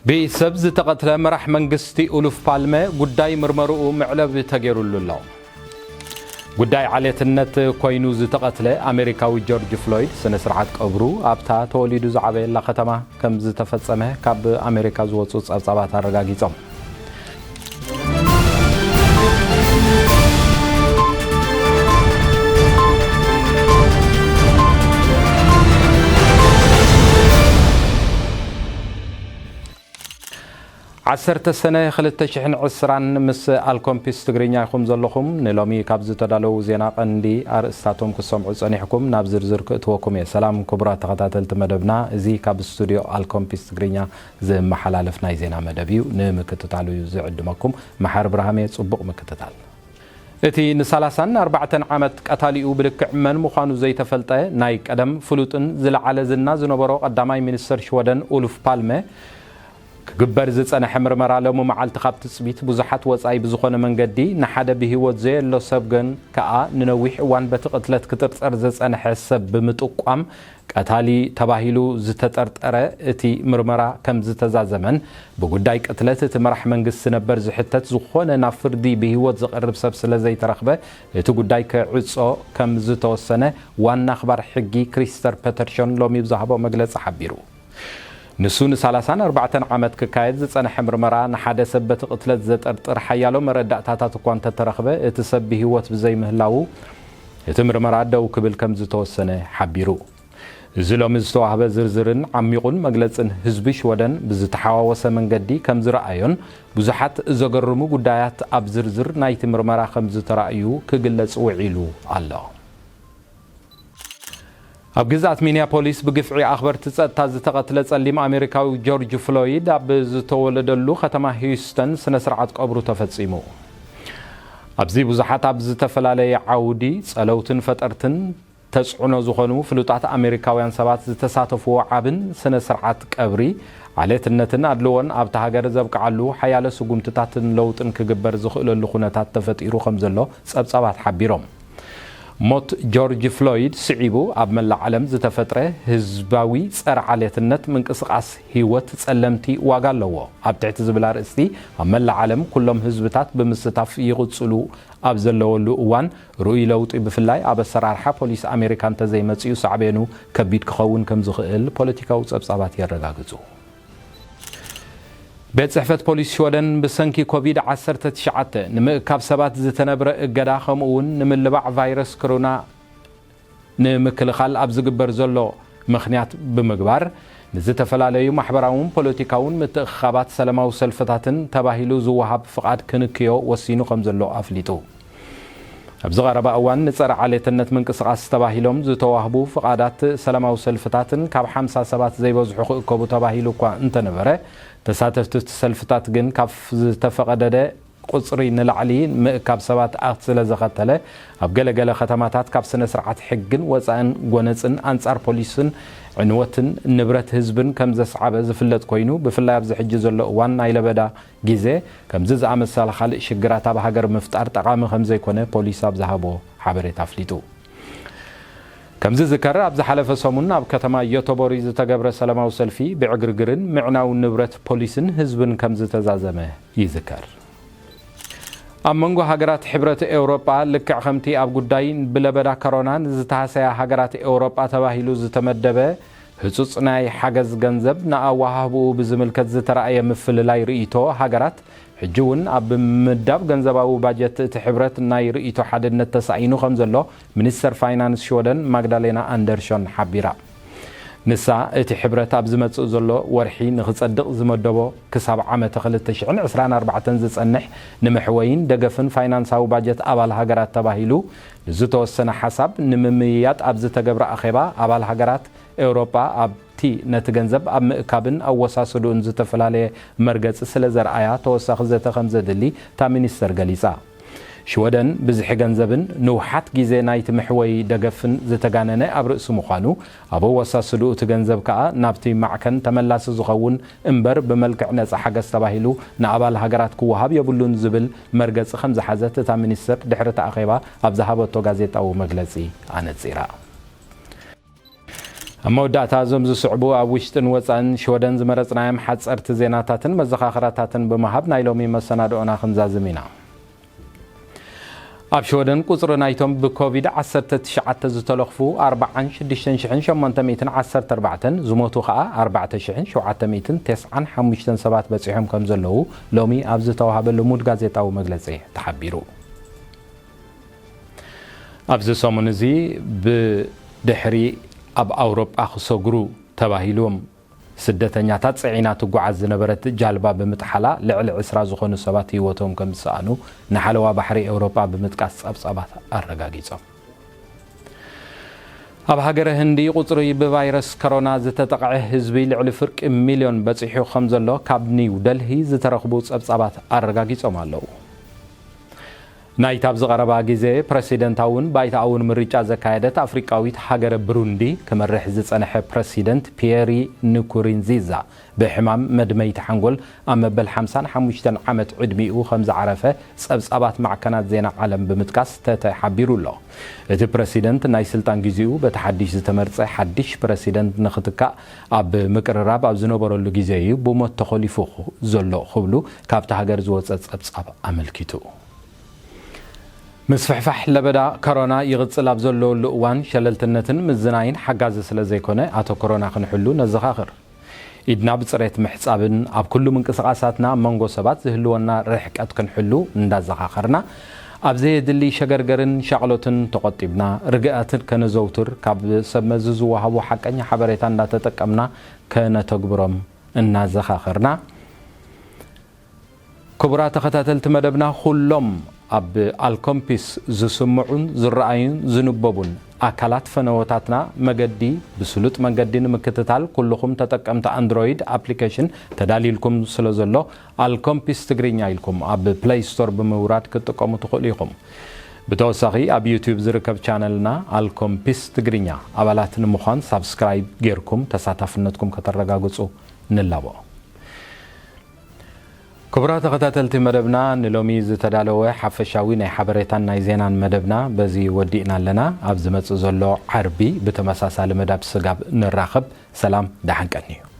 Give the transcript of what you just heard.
ብሰብ ዝተቐትለ መራሕ መንግስቲ ኡሉፍ ፓልመ ጉዳይ ምርመርኡ መዕለቢ ተገይሩሉ ኣሎ። ጉዳይ ዓሌትነት ኮይኑ ዝተቐትለ ኣሜሪካዊ ጆርጅ ፍሎይድ ስነ ስርዓት ቀብሩ ኣብታ ተወሊዱ ዝዓበየላ ከተማ ከም ዝተፈጸመ ካብ ኣሜሪካ ዝወጹ ጸብጻባት ኣረጋጊጾም። ዓሰርተ ሰነ ክልተ ሽሕን ዕስራን ምስ ኣልኮምፒስ ትግርኛ ኢኹም ዘለኹም። ንሎሚ ካብ ዝተዳለዉ ዜና ቀንዲ ኣርእስታቶም ክሰምዑ ጸኒሕኩም። ናብ ዝርዝር ክእትወኩም እየ። ሰላም ክቡራት ተኸታተልቲ መደብና፣ እዚ ካብ ስቱድዮ ኣልኮምፒስ ትግርኛ ዝመሓላለፍ ናይ ዜና መደብ እዩ። ንምክትታሉ እዩ ዝዕድመኩም። መሓር ብርሃም እየ። ጽቡቕ ምክትታል። እቲ ንሰላሳን ኣርባዕተን ዓመት ቀታሊኡ ብልክዕ መን ምዃኑ ዘይተፈልጠ ናይ ቀደም ፍሉጥን ዝለዓለ ዝና ዝነበሮ ቀዳማይ ሚኒስተር ሽወደን ኡሉፍ ፓልመ ክግበር ዝጸንሐ ምርመራ ሎሚ መዓልቲ ካብ ትጽቢት ብዙሓት ወጻኢ ብዝኾነ መንገዲ ንሓደ ብህይወት ዘየሎ ሰብ ግን ከኣ ንነዊሕ እዋን በቲ ቅትለት ክጥርጠር ዝጸንሐ ሰብ ብምጥቋም ቀታሊ ተባሂሉ ዝተጠርጠረ እቲ ምርመራ ከም ዝተዛዘመን ብጉዳይ ቅትለት እቲ መራሕ መንግስቲ ነበር ዝሕተት ዝኾነ ናብ ፍርዲ ብህይወት ዝቐርብ ሰብ ስለ ዘይተረኽበ እቲ ጉዳይ ክዕጾ ከም ዝተወሰነ ዋና ኣኽባር ሕጊ ክሪስተር ፐተርሾን ሎሚ ብዝሃቦ መግለጺ ሓቢሩ። ንሱ ንሰላሳን ኣርባዕተን ዓመት ክካየድ ዝጸንሐ ምርመራ ንሓደ ሰብ በቲ ቅትለት ዘጠርጥር ሓያሎ መረዳእታታት እኳ እንተተረኽበ እቲ ሰብ ብህይወት ብዘይምህላዉ እቲ ምርመራ ደው ክብል ከም ዝተወሰነ ሓቢሩ። እዚ ሎሚ ዝተዋህበ ዝርዝርን ዓሚቑን መግለጽን ህዝቢ ሽወደን ብዝተሓዋወሰ መንገዲ ከም ዝረኣዮን ብዙሓት ዘገርሙ ጉዳያት ኣብ ዝርዝር ናይቲ ምርመራ ከም ዝተራእዩ ክግለጽ ውዒሉ ኣሎ። ኣብ ግዝኣት ሚኒያፖሊስ ብግፍዒ ኣኽበርቲ ጸጥታ ዝተቐትለ ጸሊም ኣሜሪካዊ ጆርጅ ፍሎይድ ኣብ ዝተወለደሉ ከተማ ሂዩስተን ስነ ስርዓት ቀብሩ ተፈጺሙ። ኣብዚ ብዙሓት ኣብ ዝተፈላለየ ዓውዲ ጸለውትን ፈጠርትን ተጽዕኖ ዝኾኑ ፍሉጣት ኣሜሪካውያን ሰባት ዝተሳተፍዎ ዓብን ስነ ስርዓት ቀብሪ፣ ዓሌትነትን ኣድልዎን ኣብታ ሃገር ዘብቅዓሉ ሓያለ ስጉምትታትን ለውጥን ክግበር ዝኽእለሉ ኩነታት ተፈጢሩ ከም ዘሎ ጸብጻባት ሓቢሮም። ሞት ጆርጅ ፍሎይድ ስዒቡ ኣብ መላእ ዓለም ዝተፈጥረ ህዝባዊ ጸረ ዓሌትነት ምንቅስቓስ ህይወት ጸለምቲ ዋጋ ኣለዎ ኣብ ትሕቲ ዝብል ኣርእስቲ ኣብ መላእ ዓለም ኩሎም ህዝብታት ብምስታፍ ይቕጽሉ ኣብ ዘለወሉ እዋን ርኡይ ለውጢ ብፍላይ ኣብ ኣሰራርሓ ፖሊስ ኣሜሪካ እንተዘይመጺኡ ሳዕቤኑ ከቢድ ክኸውን ከም ዝኽእል ፖለቲካዊ ጸብጻባት የረጋግጹ። ቤት ጽሕፈት ፖሊስ ሽወደን ብሰንኪ ኮቪድ ዓሰርተ ትሽዓተ ንምእካብ ሰባት ዝተነብረ እገዳ ከምኡ እውን ንምልባዕ ቫይረስ ኮሮና ንምክልኻል ኣብ ዝግበር ዘሎ ምኽንያት ብምግባር ንዝተፈላለዩ ማሕበራውን ፖለቲካውን ምትእኽኻባት ሰላማዊ ሰልፍታትን ተባሂሉ ዝወሃብ ፍቓድ ክንክዮ ወሲኑ ከም ዘሎ ኣፍሊጡ። ኣብዚ ቀረባ እዋን ንጸረ ዓሌትነት ምንቅስቓስ ተባሂሎም ዝተዋህቡ ፍቓዳት ሰላማዊ ሰልፍታትን ካብ ሓምሳ ሰባት ዘይበዝሑ ክእከቡ ተባሂሉ እኳ እንተነበረ ተሳተፍቲ እቲ ሰልፍታት ግን ካብ ዝተፈቐደደ ቁጽሪ ንላዕሊ ምእካብ ሰባት ኣት ስለ ዘኸተለ ኣብ ገለገለ ከተማታት ካብ ስነ ስርዓት ሕግን ወጻእን ጎነጽን ኣንጻር ፖሊስን ዕንወትን ንብረት ህዝብን ከም ዘስዓበ ዝፍለጥ ኮይኑ ብፍላይ ኣብዚ ሕጂ ዘሎ እዋን ናይ ለበዳ ግዜ ከምዚ ዝኣመሰለ ካልእ ሽግራት ኣብ ሃገር ምፍጣር ጠቓሚ ከም ዘይኮነ ፖሊስ ኣብ ዝሃቦ ሓበሬታ ኣፍሊጡ። ከም ዝዝከር ኣብ ዝሓለፈ ሰሙን ኣብ ከተማ ዮቶቦሪ ዝተገብረ ሰላማዊ ሰልፊ ብዕግርግርን ምዕናው ንብረት ፖሊስን ህዝብን ከም ዝተዛዘመ ይዝከር። ኣብ መንጎ ሃገራት ሕብረት ኤውሮጳ ልክዕ ከምቲ ኣብ ጉዳይ ብለበዳ ኮሮና ንዝተሃሰያ ሃገራት ኤውሮጳ ተባሂሉ ዝተመደበ ህጹጽ ናይ ሓገዝ ገንዘብ ንኣወሃህብኡ ብዝምልከት ዝተራእየ ምፍልላይ ርእይቶ ሃገራት ሕጂ እውን ኣብ ምምዳብ ገንዘባዊ ባጀት እቲ ሕብረት ናይ ርእይቶ ሓድነት ተሳኢኑ ከም ዘሎ ሚኒስተር ፋይናንስ ሽወደን ማግዳሌና ኣንደርሾን ሓቢራ። ንሳ እቲ ሕብረት ኣብ ዝመጽእ ዘሎ ወርሒ ንኽጸድቕ ዝመደቦ ክሳብ ዓመተ ክልተ ሽሕን ዕስራን ኣርባዕተን ዝጸንሕ ንመሕወይን ደገፍን ፋይናንሳዊ ባጀት ኣባል ሃገራት ተባሂሉ ንዝተወሰነ ሓሳብ ንምምይያጥ ኣብ ዝተገብረ ኣኼባ ኣባል ሃገራት ኤውሮጳ ኣብቲ ነቲ ገንዘብ ኣብ ምእካብን ኣወሳስድኡን ዝተፈላለየ መርገጺ ስለ ዘርኣያ ተወሳኺ ዘተ ከም ዘድሊ እታ ሚኒስተር ገሊጻ። ሽወደን ብዝሒ ገንዘብን ንውሓት ግዜ ናይቲ መሕወዪ ደገፍን ዝተጋነነ ኣብ ርእሲ ምዃኑ ኣብ ኣወሳስድኡ እቲ ገንዘብ ከኣ ናብቲ ማዕከን ተመላሲ ዝኸውን እምበር ብመልክዕ ነጻ ሓገዝ ተባሂሉ ንኣባል ሃገራት ክወሃብ የብሉን ዝብል መርገጺ ከም ዝሓዘት እታ ሚኒስተር ድሕሪ እቲ ኣኼባ ኣብ ዝሃበቶ ጋዜጣዊ መግለጺ ኣነጺራ። ኣብ መወዳእታ፣ እዞም ዝስዕቡ ኣብ ውሽጥን ወጻእን ሽወደን ዝመረጽናዮም ሓጸርቲ ዜናታትን መዘኻኸራታትን ብምሃብ ናይ ሎሚ መሰናድኦና ክንዛዝም ኢና። ኣብ ሽወደን ቁጽሪ ናይቶም ብኮቪድ ዓሰርተ ትሽዓተ ዝተለኽፉ ኣርብዓን ሽዱሽተ ሽሕን ሸሞንተ ሚእትን ዓሰርተ ኣርባዕተን፣ ዝሞቱ ኸኣ ኣርባዕተ ሽሕን ሸውዓተ ሚእትን ተስዓን ሓሙሽተን ሰባት በጺሖም ከም ዘለዉ ሎሚ ኣብ ዝተዋህበ ልሙድ ጋዜጣዊ መግለጺ ተሓቢሩ። ኣብዚ ሰሙን እዚ ብድሕሪ ኣብ ኣውሮጳ ክሰግሩ ተባሂሎም ስደተኛታት ጽዒና ትጓዓዝ ዝነበረት ጃልባ ብምጥሓላ ልዕሊ ዕስራ ዝኾኑ ሰባት ህይወቶም ከም ዝሰኣኑ ንሓለዋ ባሕሪ ኤውሮጳ ብምጥቃስ ጸብጻባት ኣረጋጊጾም። ኣብ ሃገረ ህንዲ ቁጽሪ ብቫይረስ ኮሮና ዝተጠቕዐ ህዝቢ ልዕሊ ፍርቂ ሚልዮን በጺሑ ከም ዘሎ ካብ ኒው ደልሂ ዝተረኽቡ ጸብጻባት ኣረጋጊጾም ኣለዉ። ናይታ ኣብዚ ቀረባ ግዜ ፕረሲደንታውን ባይቶኣውን ምርጫ ዘካየደት ኣፍሪቃዊት ሃገረ ብሩንዲ ክመርሕ ዝጸንሐ ፕረሲደንት ፒየሪ ንኩሪንዚዛ ብሕማም መድመይቲ ሓንጎል ኣብ መበል ሓምሳን ሓሙሽተን ዓመት ዕድሚኡ ከም ዝዓረፈ ጸብጻባት ማዕከናት ዜና ዓለም ብምጥቃስ ተተ ሓቢሩ ኣሎ። እቲ ፕረሲደንት ናይ ስልጣን ግዜኡ በቲ ሓድሽ ዝተመርጸ ሓድሽ ፕረሲደንት ንኽትካእ ኣብ ምቅርራብ ኣብ ዝነበረሉ ግዜ እዩ ብሞት ተኾሊፉ ዘሎ ክብሉ ካብቲ ሃገር ዝወጸ ጸብጻብ ኣመልኪቱ። ምስፍሕፋሕ ለበዳ ኮሮና ይቕጽል ኣብ ዘለወሉ እዋን፣ ሸለልትነትን ምዝናይን ሓጋዚ ስለ ዘይኮነ፣ ኣተኩሮና ክንሕሉ ነዘኻኽር። ኢድና ብጽሬት ምሕጻብን ኣብ ኩሉ ምንቅስቓሳትና ኣብ መንጎ ሰባት ዝህልወና ርሕቀት ክንሕሉ እንዳዘኻኸርና፣ ኣብ ዘየድሊ ሸገርገርን ሻቕሎትን ተቖጢብና፣ ርግኣትን ከነዘውትር፣ ካብ ሰብ መዚ ዝወሃቡ ሓቀኛ ሓበሬታ እንዳተጠቀምና ከነተግብሮም እናዘኻኸርና፣ ክቡራት ተኸታተልቲ መደብና፣ ኩሎም ኣብ ኣልኮምፒስ ዝስምዑን ዝረኣዩን ዝንበቡን ኣካላት ፈነወታትና መገዲ ብስሉጥ መንገዲ ንምክትታል ኩልኹም ተጠቀምቲ ኣንድሮይድ ኣፕሊኬሽን ተዳልዩልኩም ስለ ዘሎ፣ ኣልኮምፒስ ትግርኛ ኢልኩም ኣብ ፕለይ ስቶር ብምውራድ ክትጥቀሙ ትኽእሉ ኢኹም። ብተወሳኺ ኣብ ዩቲዩብ ዝርከብ ቻነልና ኣልኮምፒስ ትግርኛ ኣባላት ንምዃን ሳብስክራይብ ጌርኩም ተሳታፍነትኩም ከተረጋግጹ ንላቦ። ክቡራት ተኸታተልቲ መደብና፣ ንሎሚ ዝተዳለወ ሓፈሻዊ ናይ ሓበሬታን ናይ ዜናን መደብና በዚ ወዲእና ኣለና። ኣብ ዝመጽእ ዘሎ ዓርቢ ብተመሳሳሊ መዳብ ስጋብ ንራኸብ፣ ሰላም፣ ደሓን ቀንዩ።